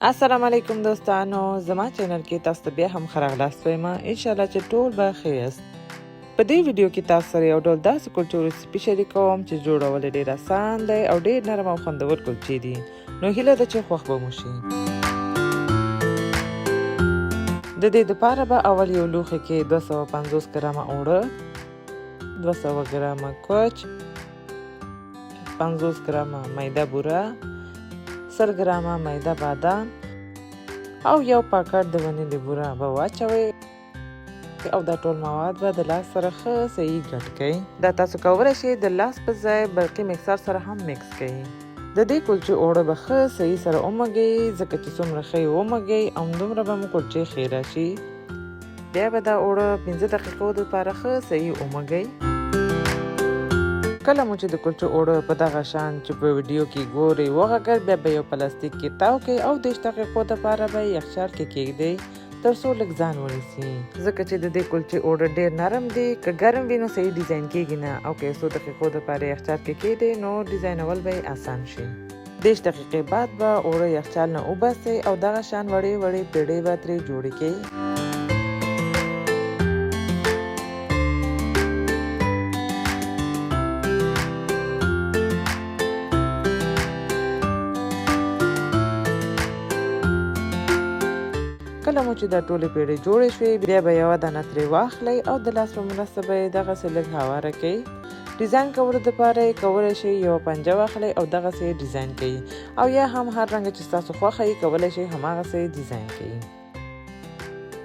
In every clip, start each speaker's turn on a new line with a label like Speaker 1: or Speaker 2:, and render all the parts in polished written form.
Speaker 1: السلام علیکم دوستانو، زما چینل کې تاسو ته بیا هم ښه راغلاست وایم. انشاءالله چې ټول به ښه یاست. په دې ویډیو کې تاسو سره یو ډول داسې کلچو ریسیپي شریکوم چې جوړول یې ډېر اسان دی او ډېر نرم او خوندور کلچې دي، نو هیله ده چې خوښ به مو شي. د دې دپاره به اول یو لوښي کې 250 ګرامه اوړه، 200 ګرامه کوچ، 50 ګرامه میده بوره، 100 ګرامه میده بادام او یو پاکټ د ونیلې بوره به واچوئ او دا ټول مواد به د لاس سره ښه صحیح ګډ کړئ. دا تاسو کولی شئ د لاس په ځای برقي مکسر سره هم مکس کړئ. د دې کلچې اوړه به ښه صحیح سره ومږئ، ځکه چې څومره ښه یې ومږئ همدومره به مو کلچې ښې راشي. بیا به دا اوړه 5 دقیقو دپاره ښه صحیح ومږئ. کله مو چې د کلچو اوړه په دغه شان چې په ویډیو کې ګورئ وغږل، بیا به یو پلاستیک کې تاو کړئ او 30 دقیقو دپاره به یې یخچال کې کیږدئ تر څو لږ ځان ونیسي، ځکه چې د دې کلچې اوړه ډېر نرم دي، که ګرم وي نو صحیح ډیزاین کیږي نه، او که یې څو دقیقو دپاره یخچال کې کیږدئ نو ډیزاینول به یې اسان شي. 30 دقیقې بعد به اوړه یخچال نه وباسئ او دغه شان وړې وړې پیړۍ به ترې جوړې کړئ. کله مو چې دا ټولې پیړۍ جوړې شوې، بیا به یوه دانه ترې واخلئ او د لاس په مرسته به یې دغسې لږ هواره کړئ. ډیزاین کولو دپاره یې کولی شئ یوه پنجه واخلئ او دغسې یې ډیزاین کړئ، او یا هم هر رنګه چې ستاسو خوښه وي کولی شئ هماغسې یې ډیزاین کړئ.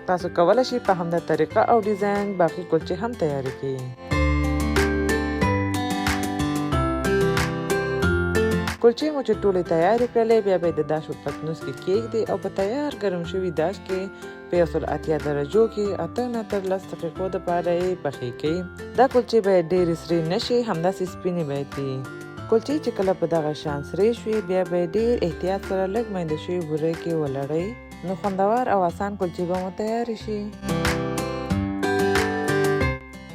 Speaker 1: تاسو کولی شئ په همدا طریقه او ډیزاین باقي کلچې هم تیارې کړئ. کلچې مو چې ټولې تیارې کړلې، بیا به یې د داش په پتنوس کې کیږدئ او په تیار ګرم شوي داش کې په 180 درجو کې 8 نه تر 10 دقیقو دپاره یې پخې کړئ. دا کلچې باید ډېرې سرې نه شي، همداسې سپینې باید وي. کلچې چې کله په دغه شان سرې شوې، بیا به یې ډېر احتیاط سره لږ میده شوې بوره کې ولړئ، نو خوندور او اسان کلچې به مو تیارې شي.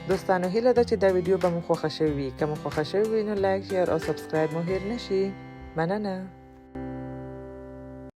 Speaker 1: دوستانو، هیله ده چې دا ویډیو به مو خوښه شوې وي. که مو خوښه شوې وي نو لایک، شیر او سبسکرایب مو هیر نه شي. مننه.